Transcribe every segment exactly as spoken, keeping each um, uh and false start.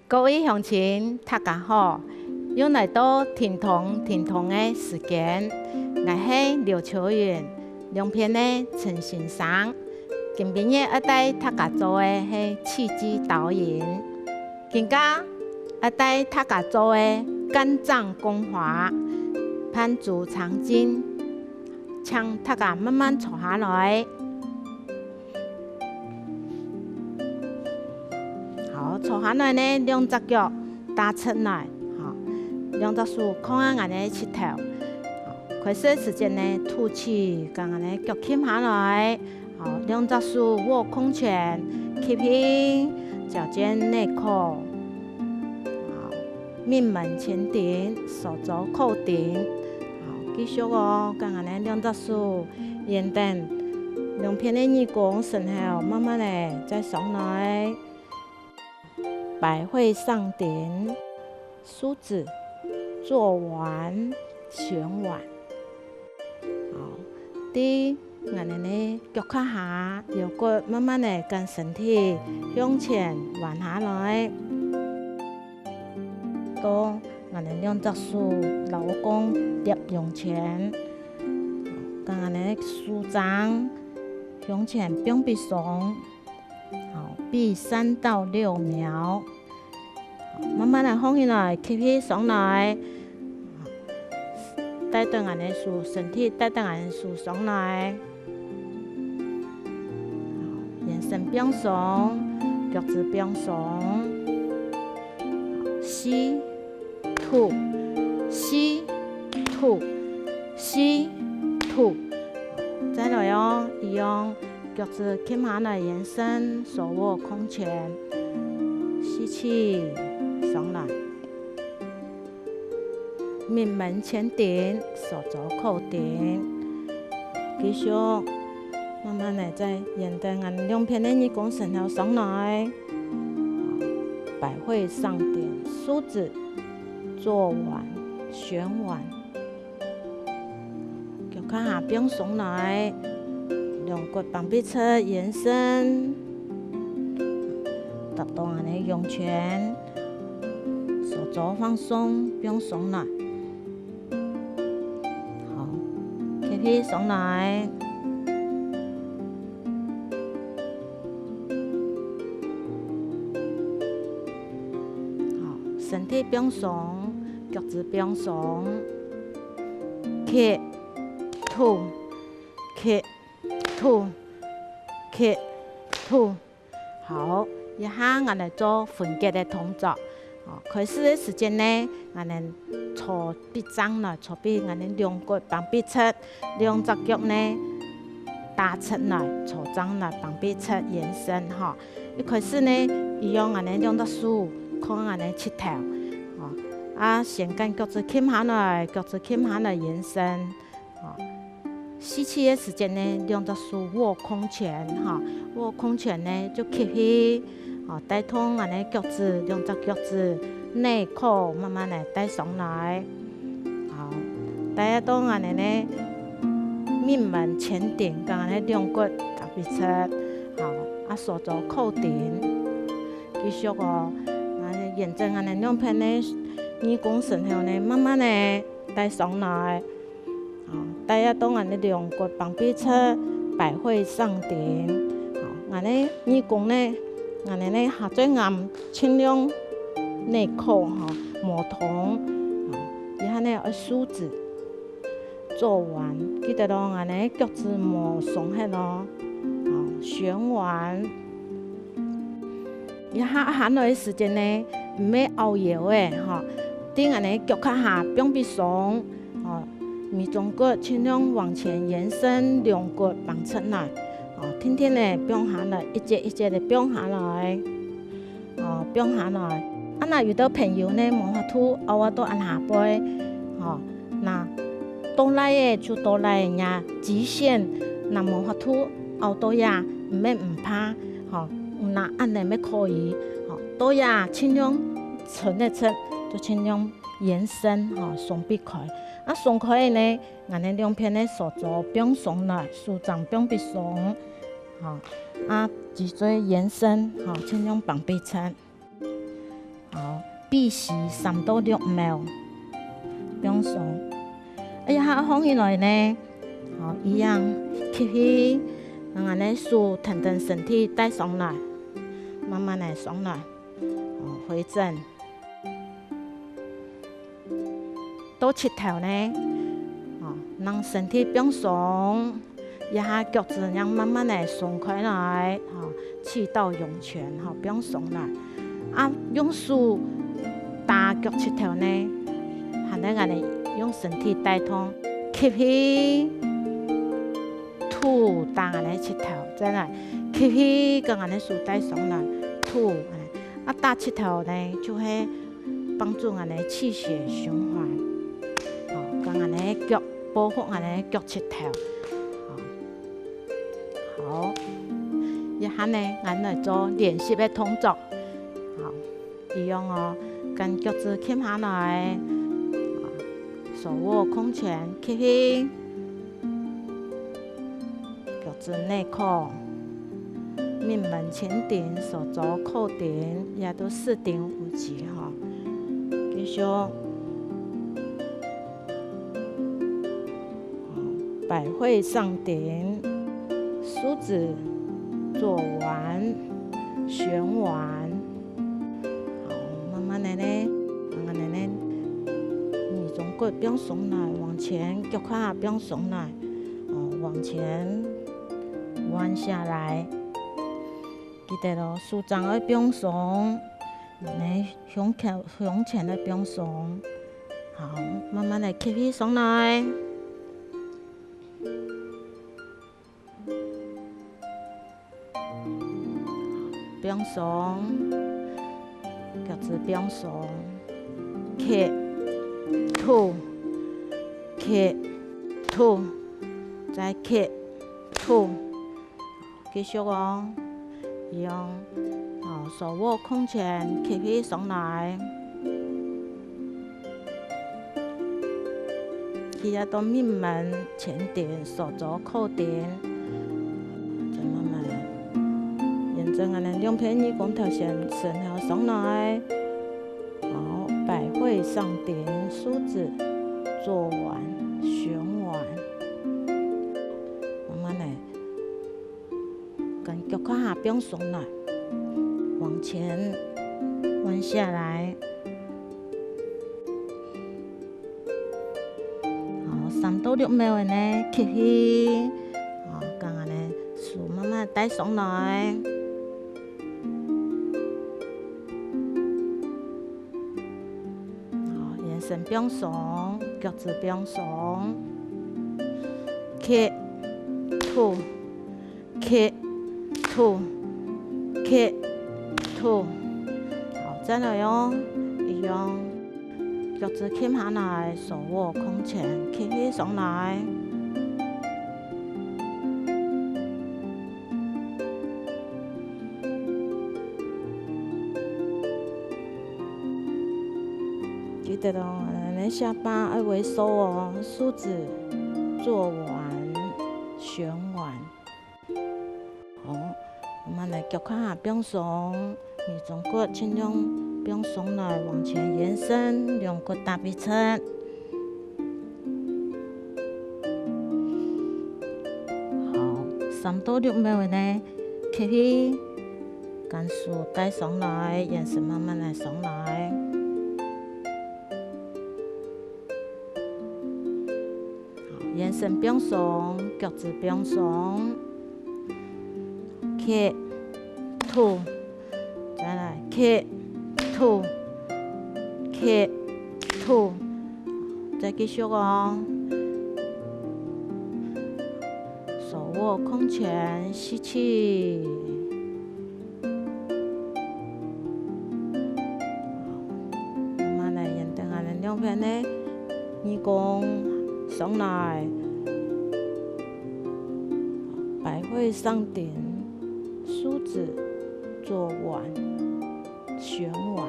各位鄉親，大家好！又來到停動停動个時間，𠊎係劉秋雲，兩片个陳先生。今晡日愛帶大家做个係氣機導引。今下愛帶大家做个肝臟功法，盤足正正，請大家慢慢坐下來。 好，坐下來呢，兩隻腳打直來，好，兩隻手囥啊𠊎个膝頭。好，開始个時節呢，吐氣，將𠊎个腳㧡下來。好，兩隻手握空拳，吸氣，腳尖內扣。好，命門前頂，手肘扣頂。好，繼續哦，將𠊎个兩隻手 沿等兩片个耳公脣口，慢慢仔再上來。百會上頂，梳子，坐完，旋完。好，在𠊎等个腳胯下，腰骨慢慢仔將身體向前彎下來。 到𠊎等兩隻手摎摃在胸前，將𠊎等个手掌向前放忒鬆，好，忒三到六秒。好，慢慢仔䟘起來，吸氣上來，帶等𠊎等个手，身體帶等𠊎等个手上來。 圓身放鬆，腳趾放鬆。吸，吐，吸，吐，吸，吐。再來哦，一樣，腳趾㧡下來，圓身，手握空拳，吸氣，上來。 命門前頂，手肘扣頂。繼續，慢慢仔再沿等𠊎兩片个耳公脣口上來。百會上頂，梳子，坐完，旋完。腳胯下放鬆來，兩骨放忒直，圓身，搭到𠊎等个胸前。 手肘放鬆，放鬆來。好，吸氣上來。好，身體放鬆，腳趾放鬆。吸，吐，吸，吐，吸，吐。 好，這下𠊎來做分解个動作。哦，開始个時節呢，𠊎等坐忒正來，坐忒𠊎等兩骨放忒直，兩隻腳呢打直來，坐正來，放忒直，圓身吼。一開始呢，一樣𠊎等兩隻手，囥𠊎等膝頭，哦，啊先將腳趾㧡下來，腳趾㧡下來，圓身。 哦，吸氣个時節呢，兩隻手握空拳，吼，握空拳呢就吸氣，哦，帶動𠊎等个腳趾，兩隻腳趾內扣，慢慢仔帶上來。好，帶到𠊎等个命門前頂，將𠊎等个兩骨搭一直，好，啊手肘扣頂，繼續哦，啊沿等𠊎等兩片个耳公脣口呢，慢慢仔帶上來。 哦，帶啊到𠊎等个兩骨放忒直，百會上頂。哦，𠊎等个耳公呢，𠊎等个下嘴頷盡量內扣吼，無動。哦，這下呢愛梳子，做完，記得哦，𠊎等个腳趾無鬆忒哦。哦，旋完。 這下下來个時節呢，毋係拗腰仔，吼，在𠊎等个腳胯下放忒鬆，吼，尾中骨盡量往前延伸，兩骨放直來，吼，定定仔放下來，一節一節仔放下來，吼，放下來。啊若有兜朋友呢，無法度拗啊到恁下背，吼， 那倒拉仔就倒拉仔，若極限若無法度拗到這，毋免毋怕，吼，若恁仔乜可以，吼，到這盡量伸得直，就盡量延伸，吼，鬆必開。啊鬆開仔呢，𠊎等兩片个手肘放鬆來，手掌放忒鬆，吼，啊脊椎延伸，吼，盡量放忒直。 好，計時三到六秒，放鬆。啊這下䟘起來呢，好，一樣吸氣，讓𠊎等手跈等身體帶上來，慢慢仔上來，好，回正。 到膝頭呢，好，讓身體放鬆，這下腳趾正慢慢仔鬆開來，好，起到湧泉，好，放鬆來。啊用手打腳膝頭呢，還係恁仔用身體帶動，吸氣，吐，打𠊎等个膝頭，再來吸氣，將𠊎等个手帶上來，吐，恁仔。啊打膝頭呢，就係 幫助𠊎等个氣血循環，好，將𠊎等个腳保護𠊎等个腳膝頭。好，好，這下呢，𠊎等來做練習个動作。好，一樣哦，將腳趾撳下來，好，手握空拳，吸氣。 腳趾內擴，命門前頂，手肘扣頂，也都四頂五級吼。繼續，百會上頂，梳子做丸，旋丸。好，慢慢仔呢，慢慢仔呢，耳中骨放鬆來，往前，腳胯放鬆來。 哦，往前彎下來。記得哦，手掌愛放鬆，呢胸口胸前愛放鬆。好，慢慢仔吸氣上來。放鬆，腳趾放鬆，吸，吐，吸，吐，再吸，吐。繼續哦，一樣，哦，手握空拳，吸氣上來。 氣壓到命門前頂，手肘扣頂。再慢慢，沿著𠊎等兩片耳公頭前伸後上來。好，百會上頂，梳子做丸，旋丸。慢慢仔，將腳胯下放鬆來，往前彎下來。 好，三到六秒仔呢，吸氣。好，將𠊎等个手慢慢帶上來。好，圓身放鬆，腳趾放鬆。吸，吐。 吸，吐，吸，吐。好，再來哦，一樣，腳趾撳下來，手握空拳，吸氣上來。記得哦，𠊎等个下巴愛微收哦，梳子做丸，旋丸。 好，慢慢仔腳胯下放鬆，尾中骨盡量放鬆來，往前延伸，兩骨搭一直。好，三到六秒仔呢，吸氣，將手帶上來，圓身慢慢仔上來。 好，圓身放鬆，腳趾放鬆。吸，吐，再來，吸，吐，吸，吐。再繼續哦。手握空拳，吸氣。 慢慢仔沿等𠊎等兩片个耳公上來，百會上頂，梳子做丸，旋丸。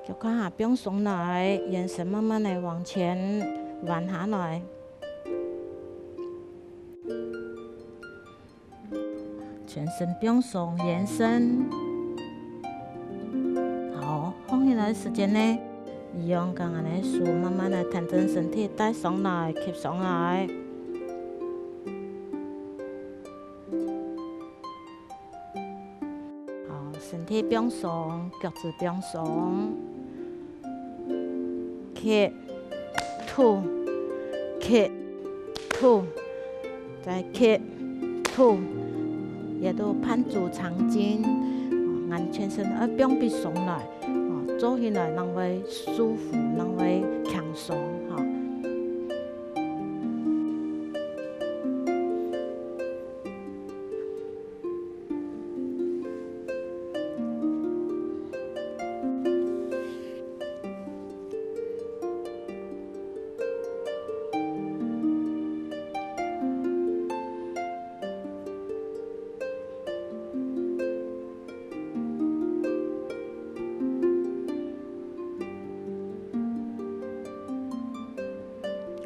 腳胯下放鬆來，圓身慢慢仔往前彎下來。 全身放鬆，圓身。个時節呢，一樣將𠊎等个手慢慢个跈等身體帶上來，吸上來。好，身體放鬆，腳趾放鬆。 吸，吐，吸，吐，再吸，吐，這兜盤坐長針，哦，𠊎全身愛放鬆來，哦，做起來正會舒服，正會輕鬆，吼。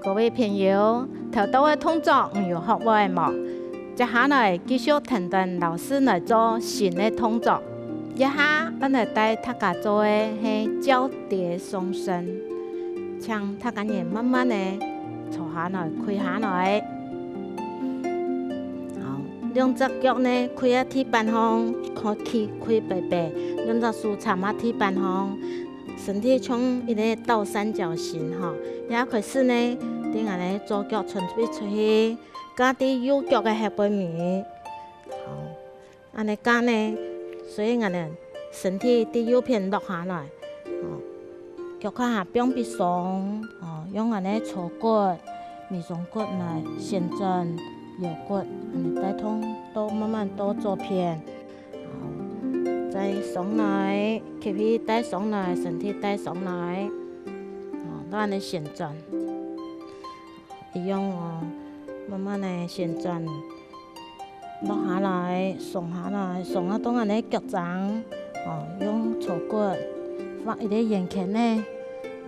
各位朋友，頭到个動作你有學會無？接下來繼續跈等老師來做新个動作。這下𠊎來帶大家做个係交疊鬆身，請大家人慢慢个坐下來、跪下來。好，兩隻腳呢跪在地板項，看佢跪平平，兩隻手插在地板項。 身體像一個倒三角形吼，這下開始呢，對𠊎等个左腳伸出去，加在右腳个後背面。好，恁仔加呢，所以𠊎等身體對右片落下來，吼，腳下放鬆，吼，用𠊎等个坐骨、尾中骨來旋轉腰骨，恁仔帶動到慢慢到左片。 好，再上來，吸氣帶上來，身體帶上來。好，到恁仔旋轉，一樣哦，慢慢个旋轉，落下來，鬆下來，鬆啊到恁仔腳踭，哦，用坐骨畫一個圓圈呢，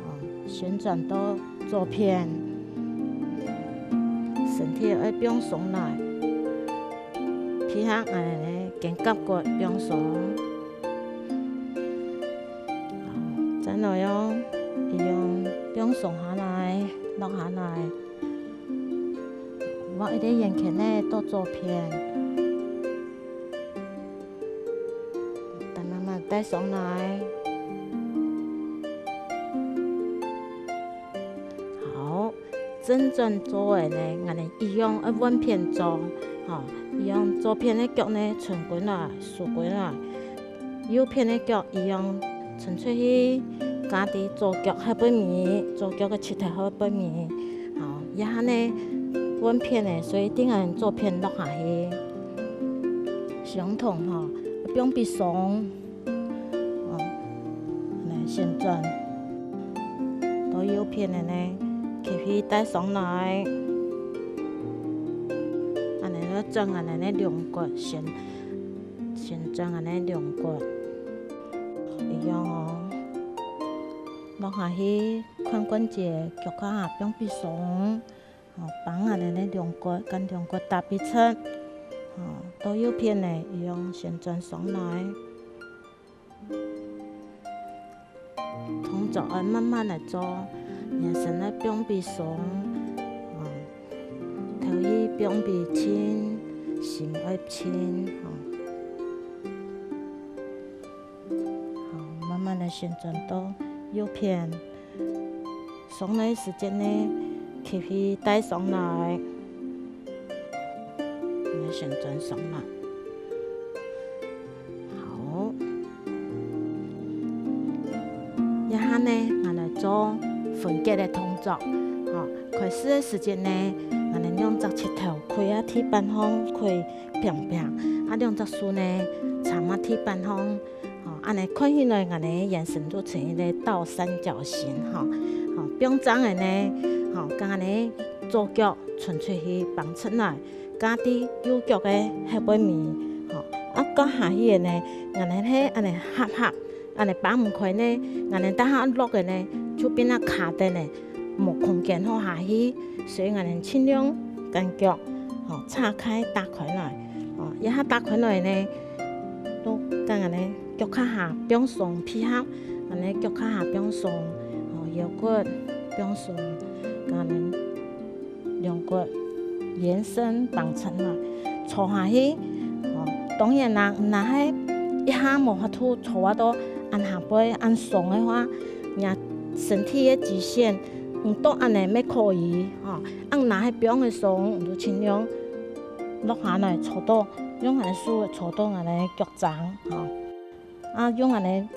哦，旋轉到左片，身體愛放鬆來。 配合𠊎等个肩胛骨放鬆，再來哦，一樣放鬆下來，落下來，畫一個圓圈仔到左片，再慢慢帶上來。好， 正轉做个呢，𠊎等一樣愛換片做，吼，一樣左片个腳呢伸過來、收過來，右片个腳一樣伸出去，加在左腳後背面，左腳个膝頭後背面，吼，這下呢換片个，所以對𠊎等左片落下去，相同吼，放鬆。 哦，恁仔旋轉，到右片个呢，吸氣帶上來，恁仔來轉恁仔个龍骨，旋，旋轉恁仔龍骨，一樣哦。落下去，髖關節，腳下放鬆。 吼，幫𠊎等个龍骨，跟龍骨搭一直。吼，到右片呢，一樣旋轉上來。動作愛慢慢來做，眼神愛放鬆，吼，頭去放輕，心愛輕，吼。好，慢慢來旋轉到右片。 上來个時節呢，吸氣帶上來，來旋轉上來。好，這下呢，𠊎來做分隔个動作。吼，開始个時節呢，𠊎等兩隻膝頭跪啊地板項，跪平平，啊兩隻手呢，插啊地板項， 吼，恁仔看起來，𠊎等个圓身就成一個倒三角形，吼。吼，放正个呢，吼，將𠊎等个左腳伸出去挷直來，加在右腳个後背面，吼。啊，到下去个呢，𠊎等係恁仔合合，恁仔挷毋開呢，𠊎等等下落个呢，就變啊卡等呢，無空間好下去，所以𠊎等盡量將腳，吼，岔開打開來，吼，這下打開來呢， 都將𠊎等个腳下放鬆配合，恁呢腳下下放鬆，吼，腰骨放鬆，恁呢兩骨延伸放直來，坐下去。吼，當然啦，若係一下無法度坐啊到恁下背恁鬆个話，若身體个極限，毋到恁呢乜可以，吼。啊若係放个鬆，你就盡量落下來坐到，用恁呢手坐到恁呢腳踭，吼。 啊，用恁呢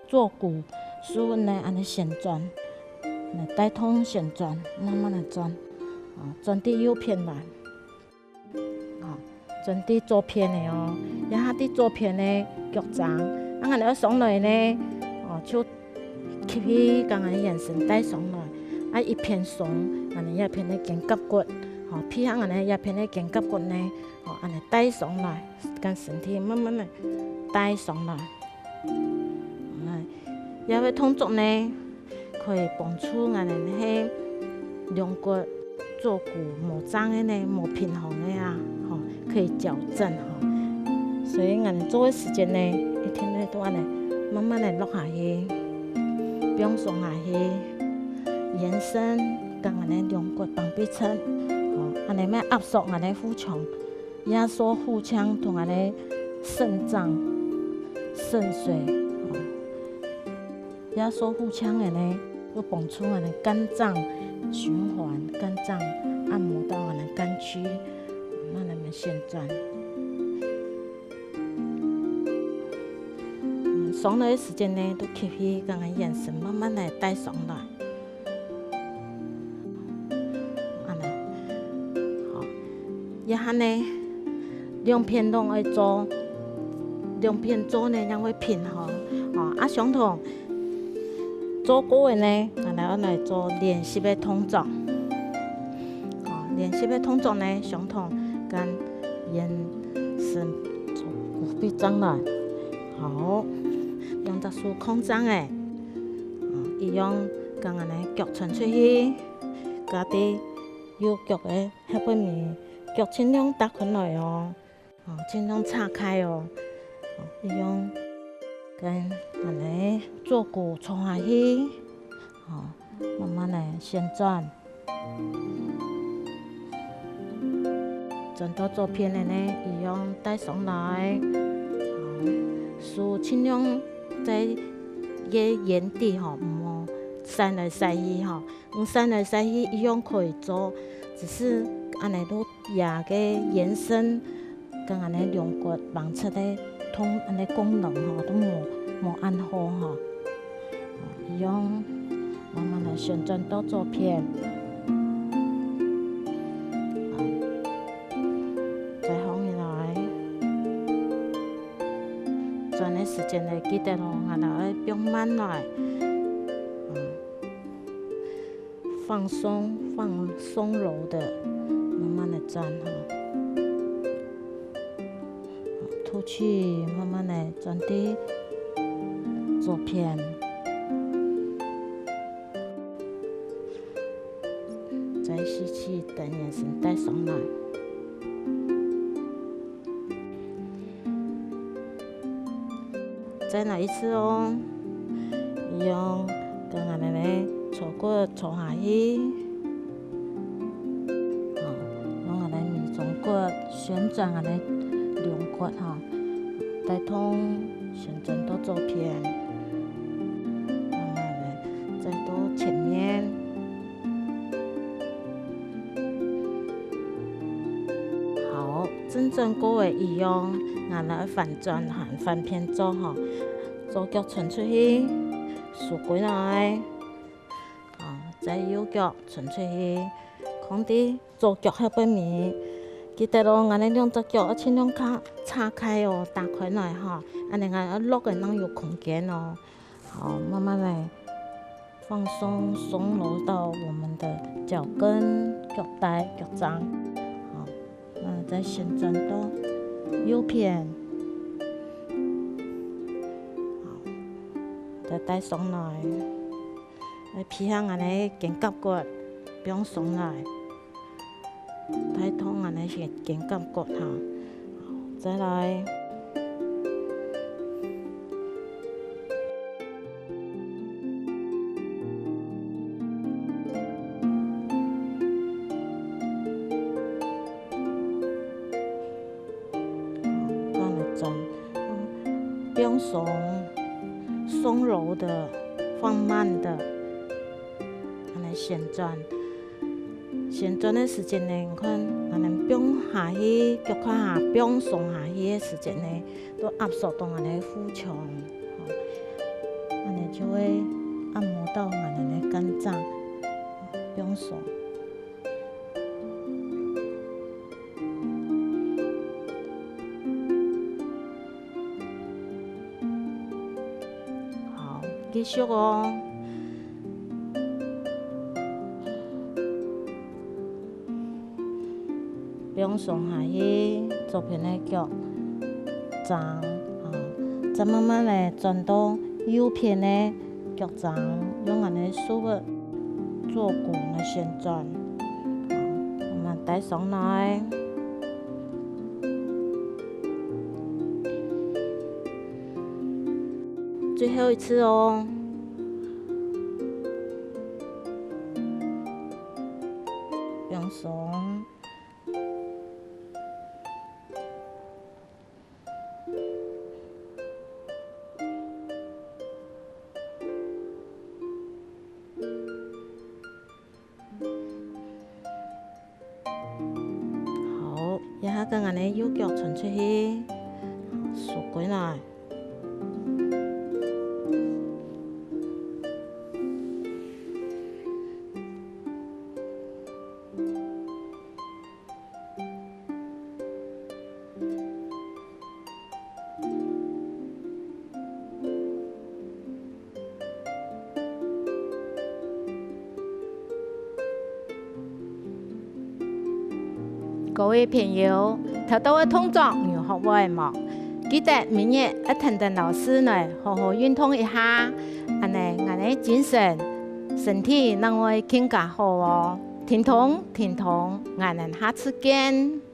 坐骨，手呢恁呢旋轉，來帶動旋轉，慢慢來轉，啊，轉到右片來，啊，轉到左片个哦，這下到左片个腳踭，啊，恁呢愛上來呢，哦，就吸氣，將恁呢圓身帶上來，啊，一片鬆，恁呢這片个肩胛骨，吼，配合恁呢這片个肩胛骨呢，吼，恁呢帶上來，將身體慢慢个帶上來。 啊，這个動作呢，可以幫助𠊎等係龍骨、坐骨無正个呢，無平衡个啊，吼，可以矯正吼。所以𠊎等做个時節呢，一定愛都恁呢，慢慢个落下去，放鬆下去，延伸，將𠊎等龍骨放分直，吼，恁呢乜壓縮𠊎等腹腔。 壓縮腹腔同𠊎等腎臟、腎水，吼。壓縮腹腔个呢，又幫助𠊎等肝臟循環，肝臟按摩到𠊎等肝區，讓𠊎等旋轉。嗯，上來个時節呢，都吸氣，將𠊎圓身慢慢个帶上來。 恁呢，好，這下呢，兩片攏愛做，兩片做呢，正會平衡。哦，啊，相同做過个呢，𠊎等愛來做練習个動作。哦，練習个動作呢，相同，將圓身從骨背正來。好，兩隻手摃正个，哦，一樣，將𠊎等腳伸出去。 加在右腳个後背面，腳盡量打開來哦，哦，盡量叉開哦，哦，你用跟恁呢坐骨坐下去，哦，慢慢个旋轉，轉到左片个呢，一樣帶上來，哦，手盡量在个原地吼，毋好閃來閃去吼。 你閃來閃去一樣可以做，只是恁呢都這个圓身，跟恁呢龍骨幫助个通恁呢功能吼，都無，無恁好吼。一樣慢慢个旋轉到左片，再放下來。轉个時間呢，記得哦，𠊎等愛放慢來。嗯。 放鬆，放鬆柔的，慢慢的轉哈。吐氣，慢慢的轉到左片，再吸氣，等眼神帶上來。 再來一次哦，一樣，跟恁呢坐骨坐下去，好，用恁呢尾中骨旋轉恁呢龍骨哈，帶動旋轉到左片，慢慢的再到前面。 好，正轉過个一樣，𠊎來反轉還反片做吼，左腳伸出去，收歸來，啊，再右腳伸出去，囥在左腳後背面。記得哦，𠊎等兩隻腳愛盡量較叉開哦，打開來吼，恁呢𠊎等落个正有空間哦。 好，慢慢來放鬆，鬆柔到我們的腳跟、腳帶、腳掌。好，那再旋轉到右片。好，再帶上來，來配合恁呢肩胛骨放鬆來。 帶動恁呢个肩胛骨哈。再來，放鬆，鬆柔的、放慢的，恁呢旋轉。旋轉个時節呢，你看，恁呢放下去，腳胯下放鬆下去个時節呢，都壓縮到𠊎个腹腔，吼，恁呢就會按摩到𠊎个肝臟，放鬆。 好，繼續哦。放鬆下去，左片个腳踭，啊，再慢慢个轉到右片个 腳踭，用𠊎个手个坐骨來旋轉，好，慢慢帶上來。最後一次哦，放鬆。 好，這下將𠊎个右腳伸出去，收歸來。 各位朋友，頭到个動作你有學會無？記得明日愛跈等老師來好好運動一下，恁呢𠊎个精神、身體正會更加好哦。停動，停動，𠊎等下次見。